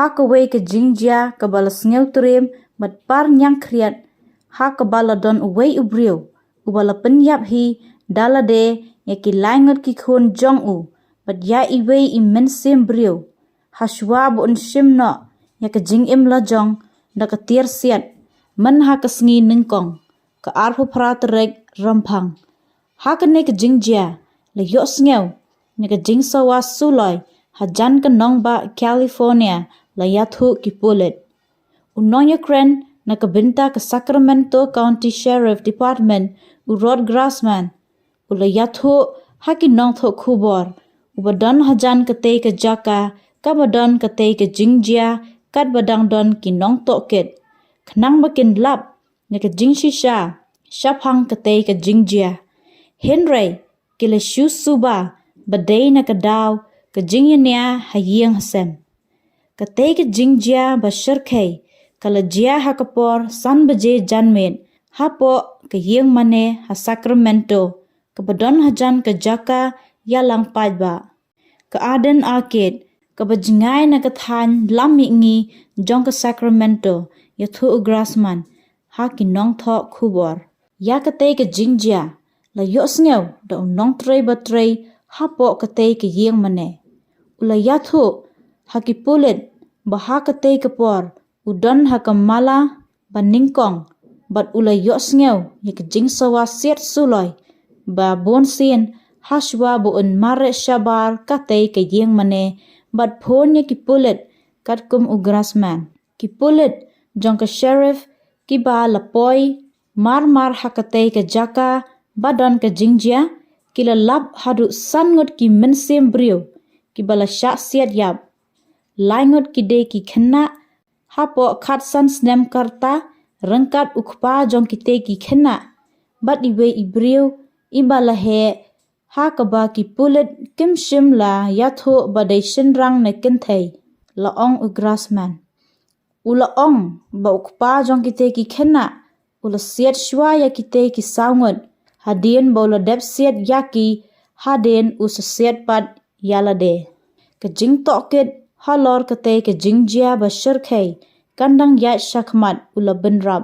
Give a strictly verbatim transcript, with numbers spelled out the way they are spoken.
Ha kawei ka jingjia kaba la sngewtriem bad par ñiangkhriat, ha kaba la don uwei u briew uba la pynïap hi da lade ïa ki lai ngut ki khun jong u bad ïa iwei i mynsiem briew, ha shuwa ba un shim noh ïa ka jingim la jong da ka tiar siat myn ha ka sngi nyngkong, ka arphew phra tarik Rymphang. Ha kane ka jingjia la ïohsngew na ka jingsawa suloi hajan ka nongbah California, la ïathuh ki pulit. U nongïakren na ka bynta ka Sacramento County Sheriff Department, u Rod Grassman, u la ïathuh ha ki nongthoh khubor uba don hajan katei ka jaka kaba don katei ka jingjia katba dang don ki nongtohkit, khnang ba kin lap na ka jingshisha shaphang katei ka jingjia. Hynrei ki la shu suba ba dei na ka daw ka jingïania ha ïing ha sem. Katei ka jingjia ba shyrkhei ka la jia ha ka por san baje janmiet hapoh ka ïing mane ha Sacramento, kaba don hajan ka jaka ïalang paidbah, ka Ardent Arcade, kaba jngai na ka thaiñ lam mihngi jong ka Sacramento, ïathuh u Grassman ha ki nongthoh khubor. Ïa katei ka jingjia la ïohsngew da u nongtrei ba trei hapoh katei ka ïing mane. U la ïathuh ha ki pulit ba ha katei ka por u don ha ka mala ba nyngkong bad u la ïohsngew ïa ka jingsawa siat suloi ba bun sien ha shuwa ba un mareh shabar katei ka ïing mane bad phone ïa ki pulit, katkum u Grassman. Ki pulit jong ka sheriff kiba la poi mar mar ha katei ka jaka ba don ka jingjia, ki la lap haduh san ngut ki mynsiem briew kiba la shah siat ïap. Lai ngut ki dei ki khynnah hapoh khatsan snem ka rta, ryngkat u kpa jong kitei ki khynnah bad iwei i briew iba la heh, ha kaba ki pulit kim shym la ïathuh ba dei shynrang ne kynthei, la ong u Grassman. U la ong ba u kpa jong kitei ki khynnah u la siat shuwa ïa kitei ki saw ngut hadien ba u la dep siat ïa ki, hadien u sa siat pat ïa lade. Ka jingtohkit halor katei ka jingjia ba shyrkhei kan dang ïaid shakhmat, u la bynrap.